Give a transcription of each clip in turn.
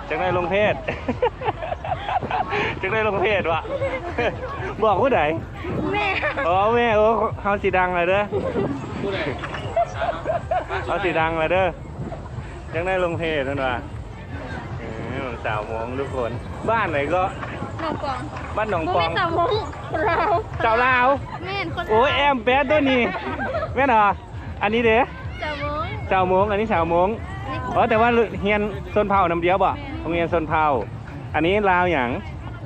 ຈັກໜ້ອຍລົງເພຈ ຈັກໜ້ອຍລົງເພຈວະ ບອກຜູ້ໃດ? ແມ່ ອໍ ແມ່ ໂອ້ ເຮົາຊິດັງແລ້ວເດີ ຜູ້ໃດ? ເຮົາຊິດັງແລ້ວເດີ ຈັກໜ້ອຍລົງເພຈເພິ່ນວ່າ ເອີ ສາວມົ້ງທຸກຄົນ ບ້ານໃດເກາະ? ໜອງປອງ ບ້ານໜອງປອງ ບໍ່ແມ່ນສາວມົ້ງ ລາວ ສາວລາວ ແມ່ນຄົນ ໂອ້ຍ ແອມແປະໂຕນີ້ ແມ່ນຫວາ? ອັນນີ້ເດ? ສາວມົ້ງ ສາວມົ້ງ ອັນນີ້ສາວມົ້ງ ອໍ ແຕ່ວ່າຮຽນຊົນເຜົ່ານຳດຽວບໍ? ແມ່ນ ໂຮງຮຽນຊົນເຜົ່າ ອັນນີ້ລາວຫຍັງ?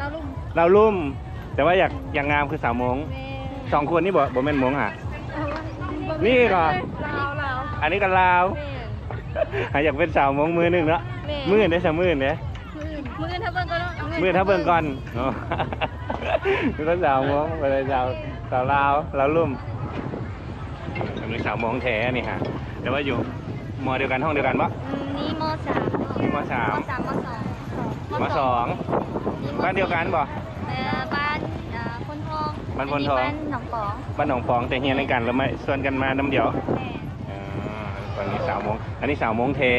ລາວລຸ່ມ ລາວລຸ່ມ ແຕ່ວ່າຢາກ ຢາກງາມຄືສາວມົ້ງ ແມ່ນ ສອງຄົນນີ້ບໍ່ ບໍ່ແມ່ນມົ້ງຫາ? ເອີ ນີ້ກໍ ລາວ ລາວ ອັນນີ້ກໍລາວ ແມ່ນ ຫາຢາກເປັນສາວມົ້ງມື້ໜຶ່ງເນາະ ແມ່ນ ມື້ເດ ຊະມື້ເດ? ມື້ອື່ນ ມື້ອື່ນຖ້າເບິ່ງກ່ອນເນາະ ມື້ອື່ນຖ້າເບິ່ງກ່ອນເນາະ ມີຄົນສາວມົ້ງ ບໍ່ໄດ້ສາວ ສາວລາວ ລາວລຸ່ມ ອັນນີ້ສາວມົ້ງແທ້ນີ້ຫາ ແຕ່ວ່າຢູ່ ມໍດຽວກັນ ຫ້ອງດຽວກັນບໍ່? ອືມ ນີ້ ມໍສາມ ນີ້ ມໍສາມ ມໍສາມ ມໍສອງ ມໍສອງ ບ້ານດຽວກັນບໍ່? ເອີ ບ້ານ ເອີ ໂພນທອງ ບ້ານໂພນທອງ ອັນນີ້ບ້ານໜອງປອງ ບ້ານໜອງປອງ ແຕ່ຮຽນນຳກັນ ແລ້ວມາ ຊວນກັນມານຳດຽວ ແມ່ນ ເອີ ອັນນີ້ສາວມົ້ງ ອັນນີ້ສາວມົ້ງແທ້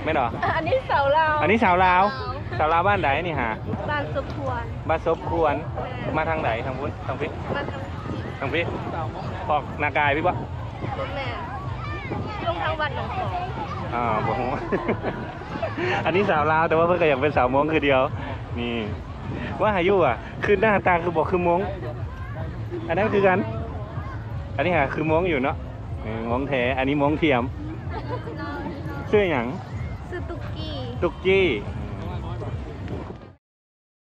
ແມ່ນບໍ່? ອັນນີ້ສາວລາວ ອັນນີ້ສາວລາວ ສາວລາວ ສາວລາວບ້ານໃດນີ້ຫາ? ບ້ານສົບຄວນ ບ້ານສົບຄວນ ແມ່ນ ມາທາງໃດ? ທາງພຸ້ນ ທາງພີ້ ມາທາງພີ້ ທາງພີ້ ອອກນາກາຍພີ້ບໍ່? ບໍ່ແມ່ນ ລົງທາງວັດໜອງປອງ ອ່າ ບໍ່ຮູ້ ອັນນີ້ສາວລາວ ແຕ່ວ່າເພິ່ນກໍຢາກເປັນສາວມົ້ງຄືດຽວ ນີ້ ວ່າຫາຢູ່ວ່າ ຄືໜ້າຕາຄືບໍ່ຄືມົ້ງ ອັນນັ້ນຄືກັນ ອັນນີ້ຫາຄືມົ້ງຢູ່ເນາະ ເອີ ມົ້ງແທ້ ອັນນີ້ມົ້ງທຽມ ຊື່ຫຍັງ? ຊື່ຕຸກກີ້ ຕຸກກີ້